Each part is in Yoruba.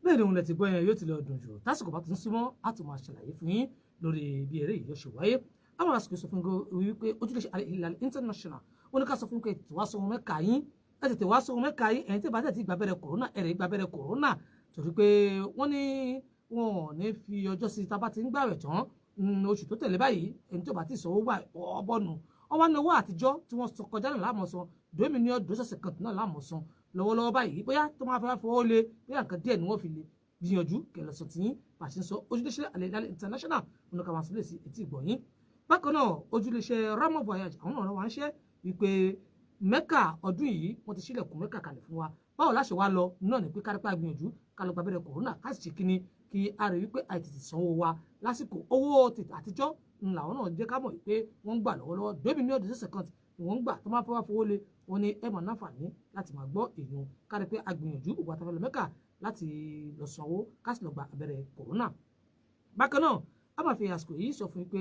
Bẹ́ẹ̀ ni òun lẹ ti gbọ́ yẹn, yóò ti lọ dùn jù. Tásìkò bá ti ń súnmọ́, á tún máa ṣàlàyé fún yín lórí bí eré yìí yóò ṣe wáyé. Àwọn àsìkò sọ fún yín wípé ojúlé Al Hilal International ó ní ká sọ fún yín pé tètè wá sóhun Mẹ́kà yín, ẹ tètè wá sóhun Mẹ́kà yín. Ẹ̀yin tí bá tẹ̀ ti gba abẹ́rẹ́ kòrónà, ẹ̀rẹ̀ gba abẹ́rẹ́ kòrónà, torí pé wọ́n ní wọn ò ní fi ọjọ́ sí tá a bá ti ń gbàwẹ̀ tán oṣù tó tẹ̀lé báyìí. Ẹni tí ò bá ti sọ owó gbà ọbọ̀nù wọ́n wá ní owó àtijọ́ tí wọ́n sọ kọjá náà láàmú san dòmí ní ọdún ṣọ̀ṣẹ̀ kan náà láàmú san lọ́wọ́lọ́wọ́ báyìí. Bóyá tó máa fẹ́ fọwọ́ lé, bóyá nǹkan díẹ̀ ni wọ́n fi lè gbìyànjú kẹlẹ̀ sọ tìyín pàṣẹ sọ. Ojúlẹ̀ṣẹ̀ Al Hilal International ọ̀nà kàwọn àṣìlẹ̀ sí etí ìgbọ̀nyín. Bákan náà, ojúlẹ̀ṣẹ̀ Rama Voyage, àwọn ọ̀rọ̀ wa ń ṣe wípé Mẹ́kà ọdún yìí, wọ́n ti ṣílẹ̀kùn Mẹ́kà kalẹ̀ fún wa. Báwo láṣẹ wa lọ náà ní pé kárípà gbìyànjú ká lọ gba abẹ́rẹ́ kòrónà, ká sì ṣe kíní kí a rí wípé àìtètè sanwó wa lásìkò. Owó àtijọ́ làwọn náà jẹ́ ká mọ̀ wípé wọ́n ń gbà lọ́wọ́lọ́wọ́ dóbi ní ọdún sẹ̀sẹ̀ kan ni wọ́n ń gbà tó máa fọwọ́ fowó lé wọn ní ẹ̀ máa náfààní láti máa gbọ́ èèyàn kárí pé agbìyànjú òkú àtàfẹ́ lọ Mẹ́kà láti lọ sanwó, ká sì lọ gba abẹ́rẹ́ kòrónà. Bákan náà, a máa fi àsìkò yìí sọ fún yín pé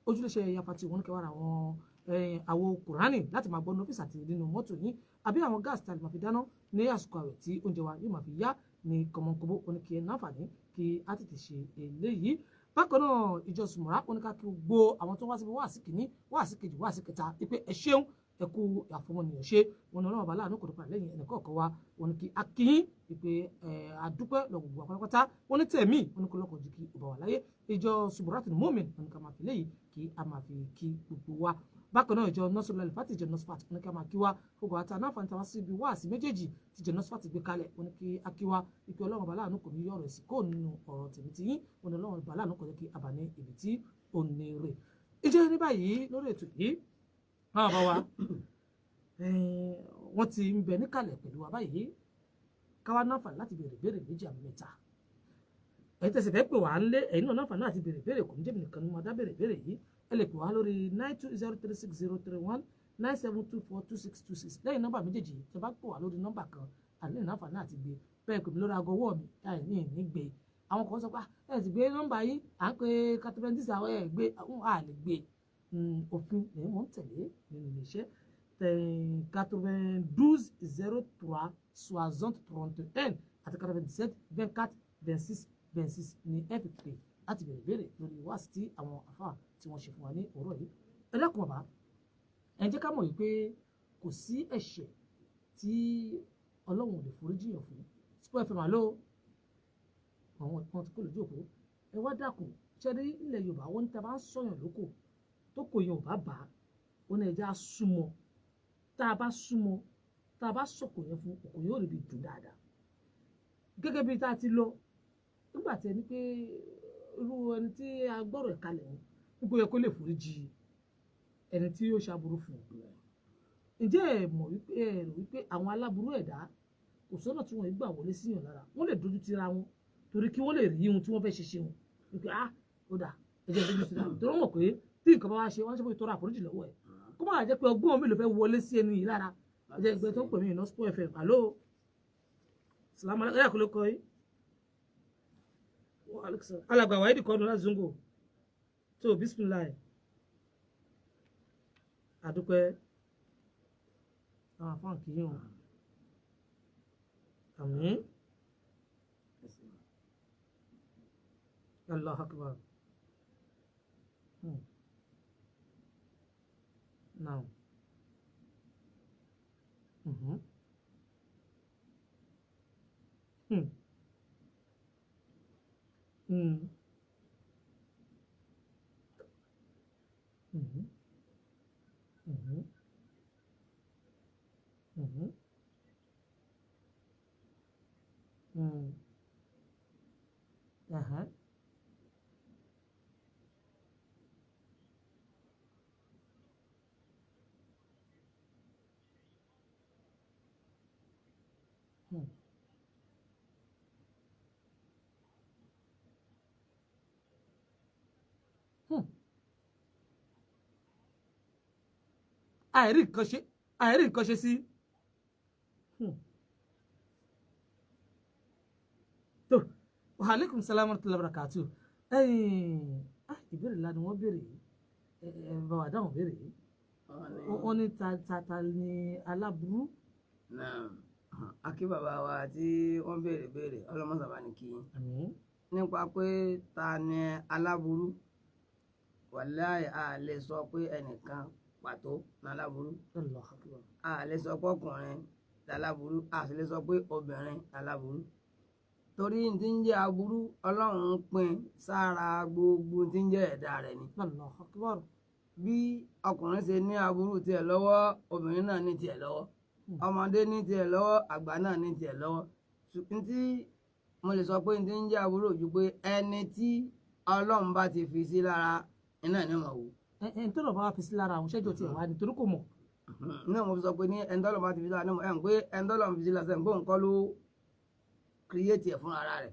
ojúlẹ̀ṣẹ̀ Yafati wọn ní kẹwàá àwọn àwo kùránì láti máa gbọ́ ní ọ́fíìsì àti nínú mọ́tò yín, àbí àwọn gáàsì tí a lè máa fi dáná ní àsìkò àwẹ̀ tí oúnjẹ wa yóò máa fi yá ní kọmọkóbó, oníkì ẹ̀ náfààní kí á tètè ṣe eléyìí. Bákan náà, ìjọ Sùmùrà oníkà kí gbogbo àwọn tó wá síbi wáàsí kìíní, wáàsí kejì, wáàsí kẹta wípé ẹ ṣeun, ẹ kú àfọmọnìyàn ṣe. Wọn ní Ọlọ́run bá láàánú kò tó padà lẹ́yìn ẹnìkọ̀ọ̀kan wa. Wọn ní kí akínyín wípé ẹ àdúpẹ́ lọ gbogbo àpátápátá. Wọn ní tẹ̀mí wọn ní kó lọ́kọ̀ jù kí ọba wà láyé. Ìjọ Sùmùràtù Mọ́mìn wọn ní ká máa fi léyìí kí a máa fi kí gbogbo wa. Bákan náà, ìjọ Nọ́sọ̀rọ̀ Alifati, ìjọ Nọ́sfat wọn ní ká máa kí wa gbogbo àti anáfààní tàwa síbi wáàsí méjèèjì tí ìjọ Nọ́sfat gbé kalẹ̀. Wọn ní kí a kí wa ìpè Ọlọ́run bá láàánú kò ní yọ ọ̀rọ̀ ẹ̀sìn kó nínú ọ̀rọ̀ tèmi tí yín. Wọn ní Ọlọ́run bá láàánú kò jẹ́ kí a bà ní ibi tí ó ní rè. Ìjọ ní báyìí lórí ètò yìí, àwọn bàbá wa wọ́n ti ń bẹ níkàlẹ̀ pẹ̀lú wa báyìí, káwa náfààní láti béèrè béèrè méjì àmì mẹ́ta. Ẹ̀yin tẹ̀sí fẹ́ pè wá ń lé, ẹ̀yin náà náfààní láti béèrè béèrè. Kò ní jẹ́bi nìkan ni mo dá béèrè béèrè yìí. Ẹ lè pè wá lórí 92036031, 97242626. Lẹ́yìn nọ́mbà méjèèjì yìí, tẹ́ bá pè wá lórí nọ́mbà kan, àní náfààní àti gbé bẹ́ẹ̀. Pè mí lórí aago ọwọ́ mi, àìní ní gbé. Àwọn kan sọ pé ẹ sì gbé nọ́mbà yìí, à ń pe 96, àwọn ẹ gbé, àwọn à lè gbé. Òfin lèyìn mò ń tẹ̀lé nínú iléeṣẹ́. 92 03 60 31 àti 97 24 26 26 ní ẹ fi pè láti béèrè béèrè lórí wáàsí tí àwọn àfáà tí wọ́n ṣe fún wa ní òwúrọ̀ yìí. Ẹ dákun bàbá, ẹ jẹ́ ká mọ̀ yìí pé kò sí ẹ̀ṣẹ̀ tí Ọlọ́run ò lè foríjì yàn fún. Sport FM, àlọ́ àwọn kan ti kó lójú òpó. Ẹ wá dákun, ṣẹ́rí ilẹ̀ Yorùbá wọn ní tá a bá ń sọ̀yàn lóko tó kò yẹn ò bá bá ó ní ẹja súnmọ́, tá a bá súnmọ́, tá a bá sọ̀kò yẹn fún òkò yóò rí bi dùn dáadáa. Gẹ́gẹ́ bí tá a ti lọ nígbà tí ẹni pé irú ẹni tí a gbọ́rọ̀ ẹ̀ kalẹ̀ ń nígbà yẹ kó lè foríjì ẹni tí yóò ṣàbùrú fún un. Ǹjẹ́ ẹ mọ̀ wípé ẹ rò wípé àwọn aláburú ẹ̀dá kò sọ́nà tí wọ́n gbà wọlé síyàn lára, wọ́n lè dojú tira wọn torí kí wọ́n lè rí ohun tí wọ́n fẹ́ ṣe ṣe wọn wípé ah, ó dà, ẹ jẹ́ dojú tira wọn, torí wọ́n mọ̀ pé tí nǹkan bá wá ṣe wọ́n ṣe bóyá tọrọ àforíjì lọ́wọ́ ẹ̀, kó má jẹ́ pé ọgbọ́n mi ló fẹ́ wọlé sí ẹnu yìí lára. Ẹ jẹ́ ìgbẹ́ tó ń pè mí iná. Sport FM, alo, salamu aleykum. Ẹ̀yà kò ló kọ́ yìí, alàgbà wàhídì kọ́nu láti Zongo tó. Bisimilayi, àdúpẹ́ àwọn afáàn kì í hàn. Àmín, Allah akbar. Now. Àìrí nǹkan ṣe, àìrí nǹkan ṣe sí. Tó wa alaikum salam wa rahmatullahi wa barakatuh. Ẹ̀yìn ìbéèrè ńlá ni wọ́n béèrè yìí. Ẹ bá wa dáhùn béèrè yìí. Wọ́n ní ta ta ta ni aláburú. Naam, akí bàbá wa tí wọ́n béèrè béèrè, ọlọ́mọsàbá ní kí yín. Àmín. Nípa pé ta ni aláburú, wàláì a lè sọ pé ẹnìkan pàtó ní aláburú. Allahu akbar. A lè sọ pé ọkùnrin láláburú, a sì lè sọ pé obìnrin láláburú, torí n tí ń jẹ́ aburú Ọlọ́run pín sára gbogbo tí ń jẹ́ ẹ̀dá rẹ̀ ni. Allahu akbar. Bí ọkùnrin ṣe ní aburú tiẹ̀ lọ́wọ́, obìnrin náà ní tiẹ̀ lọ́wọ́, ọmọdé ní tiẹ̀ lọ́wọ́, àgbà náà ní tiẹ̀ lọ́wọ́. Ṣùgbọ́n tí mo lè sọ pé n tí ń jẹ́ aburú ojú pé ẹni tí Ọlọ́run bá ti fi sí lára iná ni mo wò. Ẹ ẹ tó lọ bá wa fi sí lára àwọn ṣẹ́jọ́ tiẹ̀ wá nítorí kò mọ̀. Náà mo fi sọ pé ní ẹni tọ́lọ́run bá ti fi sí lára ní ẹ̀ ń pé ẹni tọ́lọ́run fi sí lára sẹ́yìn pé òun kọ́ ló kírìyètì ẹ̀ fún ara rẹ̀,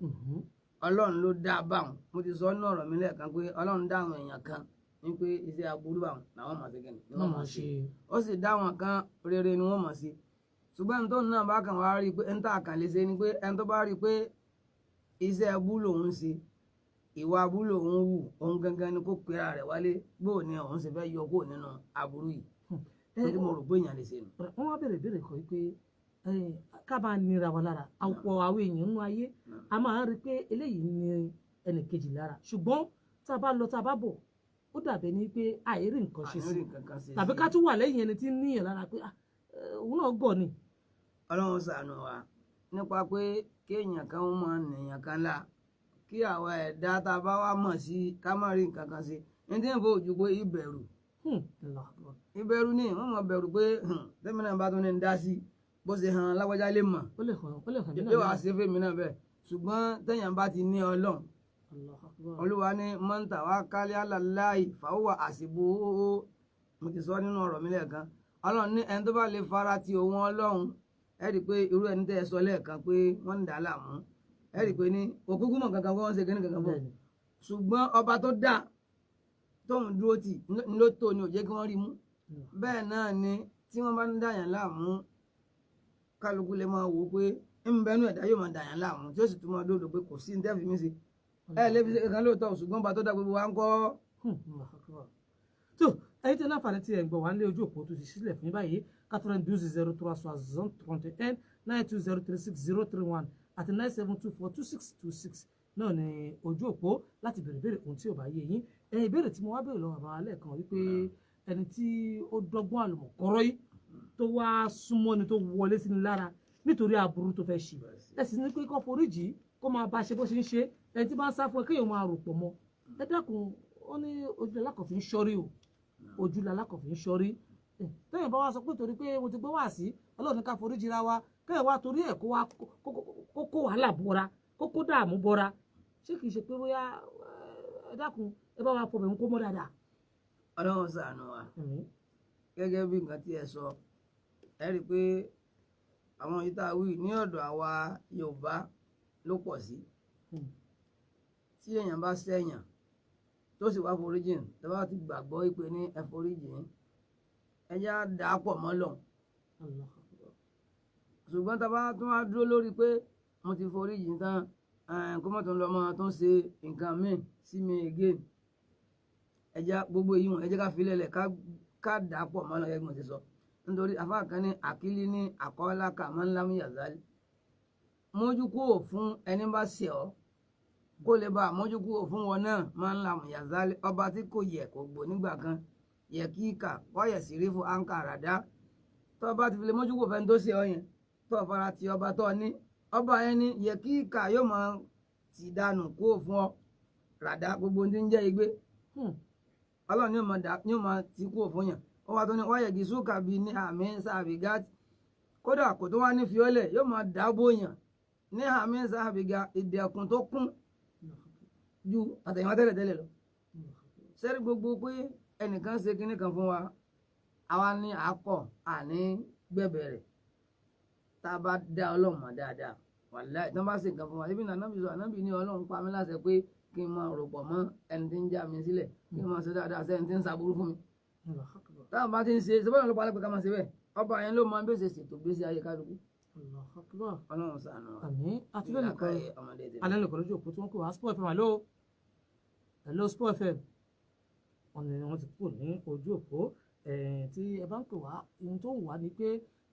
Ọlọ́run ló dá báwọn. Mo ti sọ nínú ọ̀rọ̀ mi lẹ́ẹ̀kan pé Ọlọ́run dá àwọn èèyàn kan ní pé iṣẹ́ aburú àwọn làwọn máa ṣe kẹ́ni ni wọ́n máa ṣe, ó sì dá àwọn kan rere ni wọ́n máa ṣe. Ṣùgbọ́n ẹni tó náà bá kàn wá rí i pé ẹni tá a kàn lè ṣe ni pé ẹni tó bá rí i pé iṣẹ́ abú lòun ṣe, ìwà abú lòun wù, òun gangan ni kó pera rẹ̀ wálé, bóò ni òun ṣe fẹ́ yọ kó nínú aburú yìí, torí mo rò pé èèyàn lè ṣe nù. Wọ́n wá béèrè ìbéèrè kan wípé ká máa nira wa lára, àpọ̀ àwọn èèyàn nínú ayé a máa ń rí i pé eléyìí ní ẹnìkejì lára, ṣùgbọ́n tá a bá lọ tá a bá bọ̀, ó dàbẹ̀ ni pé àìrí nǹkan ṣe sí àìrí nǹkan kan ṣe tàbí sí. Ká tún wà lẹ́yìn ẹni tí ń níyàn lára pé òun náà gọ̀ ni. Ọlọ́run ṣàánú wa nípa pé kéèyàn kan mọ nìyàn kan la kí àwa ẹ̀dá tá a bá wá mọ̀ sí ká má rí nǹkan kan ṣe ní tí ń fọ ojú pé ìbẹ̀rù. Allahu Akbar. Ìbẹ̀rù ni wọ́n mọ̀ bẹ̀rù pé tẹ́mi náà bá tún ní dá sí bó ṣe hàn lágbájá lè mọ̀. Ó lè hàn, ó lè hàn mí náà. Yóò wá ṣe fèmí náà bẹ́ẹ̀, ṣùgbọ́n téèyàn bá ti ní Ọlọ́run. Allahu Akbar. Olúwa ní mọ́ńtà wá kálí aláláì fàáwà àsìbò. Mo ti sọ nínú ọ̀rọ̀ mi lẹ́ẹ̀kan, Ọlọ́run ní ẹni tó bá lè fara ti òun Ọlọ́run. Ẹ rí i pé irú ẹni tẹ́ ẹ sọ lẹ́ẹ̀kan pé wọ́n ń dà á láàmú, ẹ rí i pé ní òkúkú mọ̀ kankan wọ́n ń ṣe kíní kankan fún un, ṣùgbọ́n ọba tó dá tóun dúró tì ló tó ni ò jẹ́ kí wọ́n rí mú. Bẹ́ẹ̀ náà ni tí wọ́n bá ń dàyàn láàmú, kálukú lè máa wò ó pé ń bẹnu ẹ̀dá yóò máa dàyàn láàmú, tí ó sì tún máa dòdò pé kò sí ní tẹ́ẹ̀fì mí sí ẹ lè fi ṣe kankan lóòótọ́, ṣùgbọ́n ọba tó dá gbogbo wa ń kọ́. Tó ẹ̀yin tí náà tí ẹ̀ ń gbọ́ wá nílé, ojú òpó tó ti sílẹ̀ fún yín báyìí: 92 03 60 31, 9 2 0 3 6 0 3 1 àti 9 7 2 4 2 6 2 6 náà ni ojú òpó láti béèrè béèrè ohun tí ò bá yé yín. Ẹ̀yin ìbéèrè tí mo wá béèrè lọ́wọ́ bàbá lẹ́ẹ̀kan wípé ẹni tí ó dọ́gbọ́n àlùmọ̀kọ́rọ́ yìí tó wá súnmọ́ ni tó wọlé sí ni lára nítorí aburú tó fẹ́ ṣe, ẹ sì ní pé kó foríjì, kó máa bá ṣe bó ṣe ń ṣe, ẹni tí bá ń sá fún ẹ kéèyàn máa rò pọ̀ mọ́. Ẹ dákun, ó ní ojú alákọ̀ọ́fín ṣọ́rí o, ojú alákọ̀ọ́fín ṣọ́rí. Tẹ́yìn bá wá sọ pé torí pé mo ti gbọ́ wá sí Ọlọ́run ní ká foríjì ra wa, kéèyàn wá torí ẹ̀ kó wá kó wàhálà bọ́ra, kó dààmú bọ́ra, ṣé kìí ṣe pé bóyá ẹ dákun, ẹ bá wa fọbẹ̀ ń kó mọ́ dáadáa. Ọlọ́run ṣàánú wa. Gẹ́gẹ́ bí nǹkan tí ẹ sọ, ẹ rí i pé àwọn yìí tá a wí ní ọ̀dọ̀ àwa Yorùbá ló pọ̀ sí. Tí èèyàn bá ṣẹ̀yàn tó sì wá foríjìn, tó bá ti gbàgbọ́ pé ní ẹ foríjìn, ẹ já dà á pọ̀ mọ́ Ọlọ́run. Ṣùgbọ́n tá a bá tún wá dúró lórí pé mo ti foríjìn tán, kó má tún lọ mọ́ tó ń ṣe nǹkan míì sí mi again, ẹ já gbogbo èyí wọn, ẹ jẹ́ ká fi lẹ́lẹ̀, ká dà á pọ̀ mọ́ Ọlọ́run gẹ́gẹ́ bí mo ti sọ, nítorí afá kan ní àkílí ní àkọọ́lá kà máa ń lámú yàzálì mójú kúrò fún ẹni bá ṣẹ̀ ọ́, kó lè bá àmójú kúrò fún wọn náà máa ń lámú yàzálì, ọba tí kò yẹ kò gbò nígbà kan yẹ kí kà wáyẹ̀ sí rí fún anka ràdá. Tó bá ti fi lè mójú kúrò fẹ́ni tó ṣẹ̀ ọ́ yẹn, tó fara ti ọba tó ní ọba yẹn ní yẹ kí kà yóò máa ti dànù kúrò fún ọ ràdá gbogbo ohun tí ń jẹ́ igbe. Ọlọ́run ni ó máa ti kúrò fún yàn. Ó wá tó ní wáyẹ̀ gíṣú kàbí ní àmì sáàbì gáàtì, kódà kò tó wá ní fiọ́lẹ̀, yóò máa dáàbò yàn ní àmì sáàbì ga ìdẹ̀kùn tó kún ju àtẹ̀yìnwá tẹ́lẹ̀tẹ́lẹ̀ lọ. Sẹ́rí gbogbo pé ẹnìkan ṣe kinní kan fún wa, àwa ní àkọ́ àní gbẹ̀bẹ̀ rẹ̀, tá a bá dá Ọlọ́run mọ̀ dáadáa, wàláì tí wọ́n bá ṣe nǹkan fún wa, ibi náà Ànábì sọ, Ànábì ní Ọlọ́run pa mí láṣẹ pé kí n máa rò pọ̀ mọ́ ẹni tí ń já mi sílẹ̀, kí n máa ṣe dáadáa sẹ́ni tí ń ṣàbúrú fún mi. Táwọn bá ti ń ṣe ṣe bọ́lá ló pa alápẹ̀ ká máa ṣe bẹ́ẹ̀, ọba yẹn ló mọ bí ó ṣe ṣètò gbèsè ayé kálukú. Allahu Akbar. Ọlọ́run ṣàánú wa. Àmín. Àtúndẹ̀ nìkan Ìlàkàyè ọmọdé tèmi. Alẹ́ nìkan lójú òpó tí wọ́n kó wá Sport FM. Hello, hello, Sport FM. Wọ́n ní wọ́n ti kúrò ní ojú òpó. Tí ẹ bá ń pè wá, ohun tó ń wá ni pé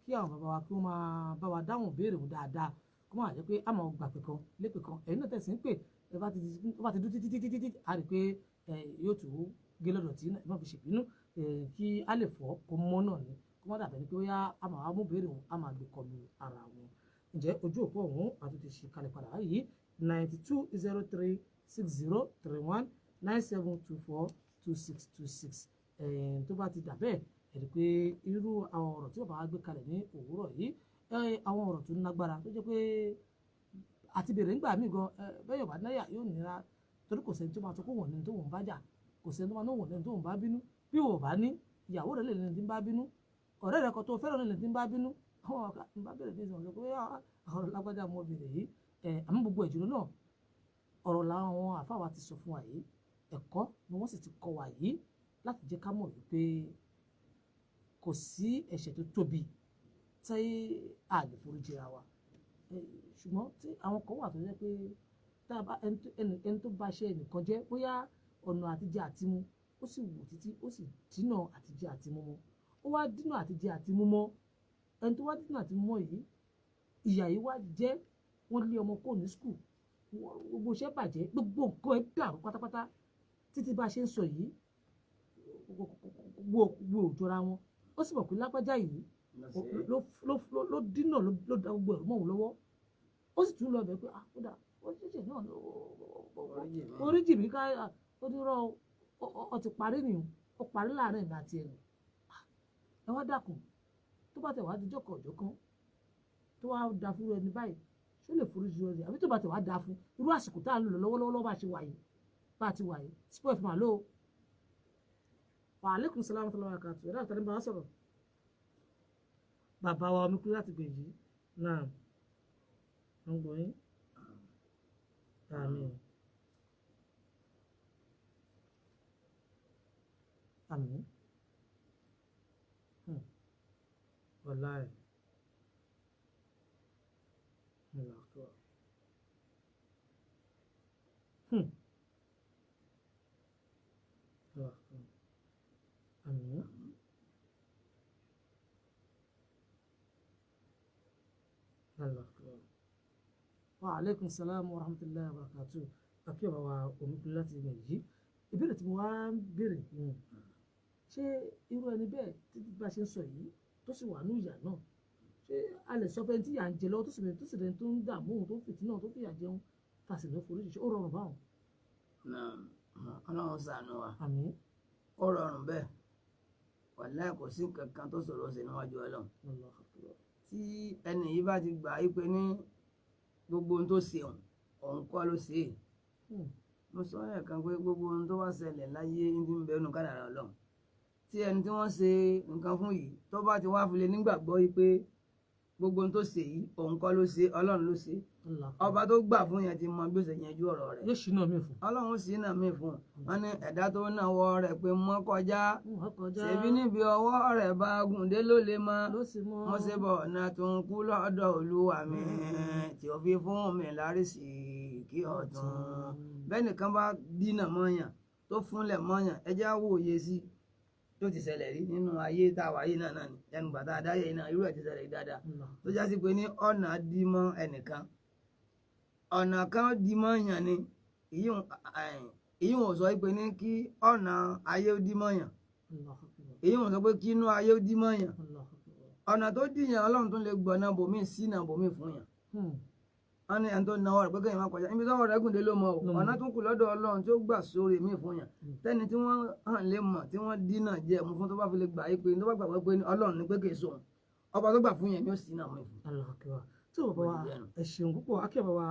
kí àwọn bàbá wa kí wọ́n máa bá wa dáhùn béèrè wọn dáadáa, kó máa jẹ́ pé a máa gbà pé kan lépè kan. Ẹ̀yin náà tẹ̀sí ń pè, ẹ bá ti ó bá ti dún títí títí títí, a rí i pé yóò tún gé lọ́dọ̀ tí ẹ má fi ṣèbínú, kí a lè fọ́ kó mọ́ náà ni, kó má dàbẹ̀ ni pé ó yá a máa wá mú béèrè wọn, a máa gbé kọlu ara wọn. Ǹjẹ́ ojú òpó ọ̀hún àti ti ṣe kalẹ̀ padà yìí: 92036031, 97242626. Tó bá ti dà bẹ́ẹ̀, ẹ rí i pé irú àwọn ọ̀rọ̀ tí bàbá wa gbé kalẹ̀ ní òwúrọ̀ yìí, àwọn ọ̀rọ̀ tó lágbára tó jẹ́ pé àti bèrè ńgbà míì gan, bẹ́ẹ̀ yóò bá náyà yóò nira, torí kò sẹ́ni tó máa sọ pé wọ́n ní tó wọ́n bá jà, kò sẹ́ni tó máa ní wọ́n ní tó wọ́n bá bínú. Bí wọ́n bá ní ìyàwó rẹ̀ lè ní tí ń bá bínú, ọ̀rẹ́ rẹ̀ kan tó fẹ́ràn lè ní tí ń bá bínú, àwọn ọ̀gá ń bá bẹ̀rẹ̀ ní ìsọ̀rọ̀ pé ọ̀rọ̀ lágbájá mo bèrè yìí. Àmọ́ gbogbo ìjùlọ náà, ọ̀rọ̀ làwọn àfáà wa ti sọ fún wa yìí, ẹ̀kọ́ ni wọ́n sì ti kọ́ wa yìí láti jẹ́ ká mọ̀ wípé kò sí ẹ̀ṣẹ̀ tó tóbi tí a lè foríjì ra wa. Ṣùgbọ́n tí àwọn kan wà tó jẹ́ pé tá a bá ẹni tó bá ṣe ẹnìkan jẹ́, bóyá ọ̀nà àtijẹ àtimu, ó sì wù títí ó sì dínà àtijẹ àtimu mọ́, ó wá dínà àtijẹ àtimu mọ́ ẹni tó wá dínà àtimu mọ́ yìí, ìyà yìí wá jẹ́ wọ́n lé ọmọ kó ní school, gbogbo iṣẹ́ bàjẹ́, gbogbo nǹkan ẹ̀ dàrú pátápátá títí bá a ṣe ń sọ yìí, gbogbo òjọra wọn. Ó sì mọ̀ pé lágbájá yìí ló dínà, ló da gbogbo ẹ̀rù mọ́ òun lọ́wọ́, ó sì tún lọ bẹ̀ pé ah, kódà ó ṣẹ̀ṣẹ̀ náà oríjì mi ká, ó ti rọ, ọ ti parí nìyẹn, ó parí láàrin ìgbà àti ẹnu. Ẹ wá dákun, tó bá tẹ̀ wá dijọ́ kan ọ̀jọ́ kan tó wá da fún ẹni báyìí, ṣó lè forí ju ẹni, àbí tó bá tẹ̀ wá da fún irú àsìkò tá à ń lò lọ́wọ́lọ́wọ́ bá a ṣe wà yìí, bá a ti wà yìí? Sport máa lò ó. Wa alaikum salaam wa rahmatullahi wa barakatuh. Ẹ̀rọ àtàlẹ́ bá wa sọ̀rọ̀, bàbá wa omi kúrò láti gbèjì náà ń gbọ́ yín. Àmín, àmín. Wàláì. Allahu Akbar. Allahu Akbar. Àmín. Allahu Akbar. Wa alaikum salam wa rahmatullahi wa barakatuh. Akí ọ̀bà wa Omíkunlé láti ilẹ̀ yìí. Ìbéèrè tí mo wá ń béèrè, ṣé irú ẹni bẹ́ẹ̀ títí bá ṣe ń sọ yìí tó sì wà ní ìyà náà, ṣé a lè sọ fẹ́ni tí ìyà ń jẹ lọ́wọ́, tó sì tó sì rẹ̀ tó ń dààmú òun, tó ń fìtínà, tó fìyà jẹun, tá a sì ní foríjì, ṣé ó rọrùn báwọn? Ọlọ́run ṣàánú wa. Àmín. Ó rọrùn bẹ́ẹ̀, wàláhì kò sí nǹkan kan tó ṣòro ṣe níwájú Ọlọ́run. Allahu Akbar. Tí ẹni yìí bá ti gbà yí pé ní gbogbo ohun tó ṣe òun, òun kọ́ ló ṣe é. Mo sọ lẹ́ẹ̀kan pé gbogbo ohun tó wá ṣẹlẹ̀ láyé ń ti ń bẹ nínú kádàrá Ọlọ́run. Tí ẹni tí wọ́n ṣe nǹkan fún yìí tó bá ti wá fi lè nígbàgbọ́ yìí pé gbogbo ohun tó ṣe yìí, òun kọ́ ló ṣe, Ọlọ́run ló ṣe, ọba tó gbà fún yẹn ti mọ bí ó ṣe yanjú ọ̀rọ̀ rẹ̀. Yóò ṣì náà mí fún. Ọlọ́run sì náà mí fún un. Wọ́n ní ẹ̀dá tó náwó rẹ̀ pé mọ́ kọjá, ṣèbí níbi ọwọ́ rẹ̀ bá gùn dé ló lè mọ́, ló sì mọ́. Mo ṣe bọ̀ ọ̀nà tó ń kú lọ́dọ̀ Olúwa mi tí ó fi fún mi lárísì kí ọ̀tún. Bẹ́ẹ̀ nìkan bá dínà mọ́yàn tó fúnlẹ̀ mọ́yàn, ẹ jẹ́ á wòye sí i tó ti ṣẹlẹ̀ rí nínú ayé tá a wà yìí náà ni ẹnu gbàtà adáyé yìí náà, irú ẹ̀ ti ṣẹlẹ̀ rí dáadáa, tó já sí pé ní ọ̀nà dí mọ́ ẹnìkan, ọ̀nà kan dí mọ́ yàn ni. Èyí ò sọ pé ní kí ọ̀nà ayé ó dí mọ́ yàn, èyí ò sọ pé kí inú ayé ó dí mọ́ yàn. Ọ̀nà tó dí yàn, Ọlọ́run tún lè gbọ̀nà bòmíì sínà bòmíì fún yàn. Wọ́n ní ẹni tó náwó rẹ̀ pé kéèyàn má kọjá ibi tọ́wọ́ rẹ̀ gùn dé ló mọ̀ o, ọ̀nà tó kù lọ́dọ̀ Ọlọ́run tí ó gbà sórí mi fún yàn, tẹ́ni tí wọ́n hàn lè mọ̀ tí wọ́n dínà jẹ́ mu fún, tó bá fi lè gbà yí pé tó bá gbàgbọ́ pé Ọlọ́run ní pé kì í sóhun, ọba tó gbà fún yẹn ni ó sì náà mú ìfún. Allahu Akbar. Tó bàbá wa, ẹ ṣeun púpọ̀. Akẹ́ bàbá wa,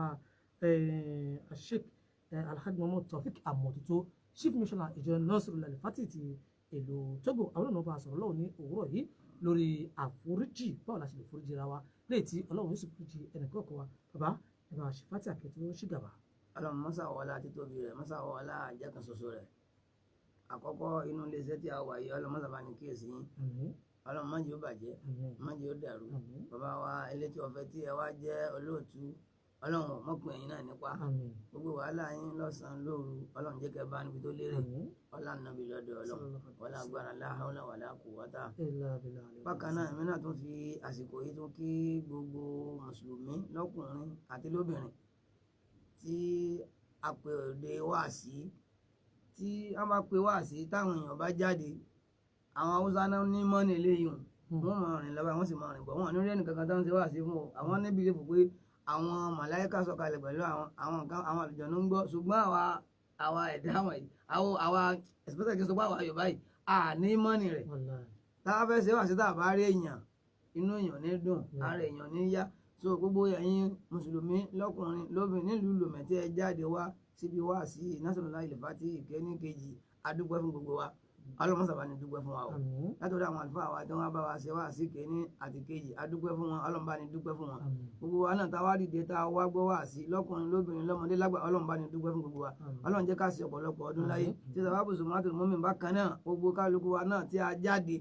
Sheikh Alhaji Muhammad Taofik Àmọ̀tótó, Chief Missioner ìjọ Nasrul Alifati ti ìlú Togo, àwọn ọ̀nà bá a sọ̀rọ̀ lọ́wọ́ ní òwúrọ̀ yìí lórí àforíjì, báwo la ṣe lè foríjì ra wa léyìí tí Ọlọ́run yóò sì foríjì ẹnìkọ̀ọ̀kan wa. Bàbá, ẹ bá ṣe fati àkẹ́tù ṣìgàbà. Ọlọ́run mọ́sá wọlá títóbi rẹ̀, mọ́sá wọlá àjẹkàn ṣoṣo rẹ̀, Àkọ́kọ́ inú iléeṣẹ́ tí a wà yìí, Ọlọ́run mọ́sàbá ní kíyèsí yín. Àmín. Ọlọ́run má jẹ́ ó bàjẹ́, Àmín. má jẹ́ ó dàrú. Àmín. Bàbá wa elétí ọ̀fẹ́ tí ẹ wá jẹ́ olóòtú, Ọlọ́run mọ̀pin ẹ̀yin náà nípa. Àmín. Gbogbo wàhálà yín lọ́sàn-án lóru, Ọlọ́run jẹ́ kẹ́ bá níbi tó lérè. Àmín. Ọlá nàbí lọ́dọ̀ Ọlọ́run, wọlé agbára la hawla wala quwwata. Illa billahi. Bákan náà, èmi náà tún fi àsìkò yìí tún kí gbogbo mùsùlùmí lọ́kùnrin àti lóbìnrin tí a pè òde wáàsí, tí wọ́n bá pe wáàsí táwọn èèyàn bá jáde, àwọn Haúsá náà ní mọ́nì eléyìí, wọ́n máa rìn lọ́ba, wọ́n sì máa rìn bọ̀, wọ́n ní rí ẹnìkankan tó ń ṣe wáàsí fún o. Àwọn níbi ilé fò pé àwọn màláíkà sọ̀kalẹ̀ pẹ̀lú àwọn nǹkan, àwọn àlùjànnú ń gbọ́, ṣùgbọ́n àwa ẹ̀dá wọ̀nyí, àwa especially kí n sọ pé àwa Yorùbá yìí, à ní mọ́nì rẹ̀. Wallahi. Tá a fẹ́ ṣe wáàsí, tá a bá rí èèyàn, inú èèyàn ní dùn, ara èèyàn ní yá. So gbogbo ẹ̀yin mùsùlùmí lọ́kùnrin lóbìnrin nílùú Lomé tí ẹ jáde wá síbi wá sí Nasrullah Al-Fati ìkẹ́ní kejì, adúpẹ́ fún gbogbo wa. Ọlọ́run sábà ní dúpẹ́ fún wa o. Àmín. Látọ̀dọ̀ àwọn àlùfáà wa tí wọ́n bá wa ṣe wá sí kẹ́ní àti kejì, adúpẹ́ fún wọn, Ọlọ́run bá ní dúpẹ́ fún wọn. Àmín. Gbogbo wa náà tá a wá dìde, tá a wá gbọ́ wá sí, lọ́kùnrin lóbìnrin lọ́mọdé lágbà, Ọlọ́run bá ní dúpẹ́ fún gbogbo wa. Àmín. Ọlọ́run jẹ́ ká ṣe ọ̀pọ̀lọpọ̀ ọdún láyé. Tí sàbábù sùmọ́tò mọ́mí bákan náà, gbogbo kálukú wa náà tí a jáde,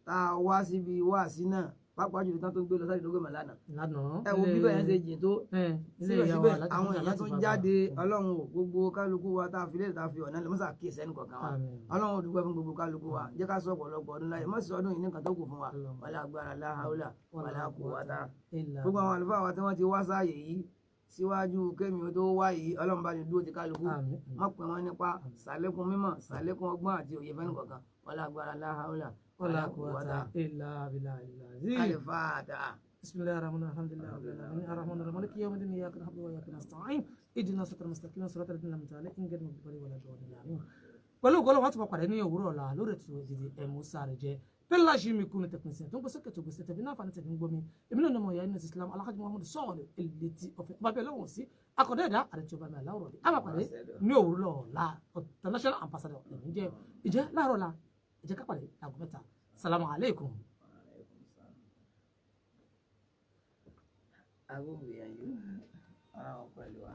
tá a wá síbi wá sí náà, pàápàá jùlọ tán tó gbé lọ sáré lógún màlánà, Lánàá. ẹ wo bíbẹ̀ yẹn ṣe jìn tó, Ilé ìyá wa síbẹ̀síbẹ̀ láti àwọn Bàbá èèyàn láti tó Bàbá. jáde. Ọlọ́run ò, gbogbo kálukú wa tá a fi lè tá a fi ọ̀nà lè mọ́sà kíyèsí ẹnì kọ̀ọ̀kan wa. Àmín. Ọlọ́run ò, dúpẹ́ fún gbogbo kálukú wa, jẹ́ ká sọ ọ̀pọ̀lọpọ̀ ọdún láyé, mọ́sí ọdún yìí nìkan tó kù fún wa. Ọlọ́run. Wàlá agbára la haula wàlá quwwata. Illa. Gbogbo àwọn àlùfáà wa tí wọ́n ti wá sáàyè yìí síwájú kémi ó tó wá yìí, Ọlọ́run bá ní dúró ti kálukú. Àmín. Má pè wọ́n nípa sàlékún mímọ̀, sàlékún ọgbọ́n àti òye fẹ́ni kọ̀ọ̀kan. Wàlá agbára la haula Wala wàlá quwwata quwwata. illa billahi al-azim. Al-Fatiha. بسم الله الرحمن الرحيم، الحمد لله رب العالمين، الرحمن الرحيم، مالك يوم الدين، اياك نعبد واياك نستعين، اهدنا الصراط المستقيم، صراط الذين انعمت عليهم غير المغضوب عليهم ولا الضالين، آمين. Pẹ̀lú ògo Ọlọ́run, wọ́n ti máa pàdé ní òwúrọ̀ ọ̀la lórí ètò ìdìdì ẹ̀mú sáré jẹ́ pẹ́lá ṣe mi kú ní tẹkinísìn tó ń gbèsè kẹtù gbèsè tẹ̀bí náà fani tẹ̀bí ń gbọ́mi. Èmi náà ní ọmọ ìyá inú Islam, Alhaji Muhammadu sọ̀rọ̀ èlétí ọ̀fẹ́ ọba bẹ́ẹ̀ lọ́wọ́ sí akọ̀dọ̀ ẹ̀dá àti ọba mi aláwọ̀ rẹ̀. A máa pàdé ní òwúrọ̀ ọ̀la. International ambassador lèmi jẹ́ ìjẹ́ láàárọ̀ ọ̀la. Ìjẹ́ ká pàdé aago 3. Salamu alaikum. Agbóhùn ìyànjú, Ọlọ́run pẹ̀lú wa.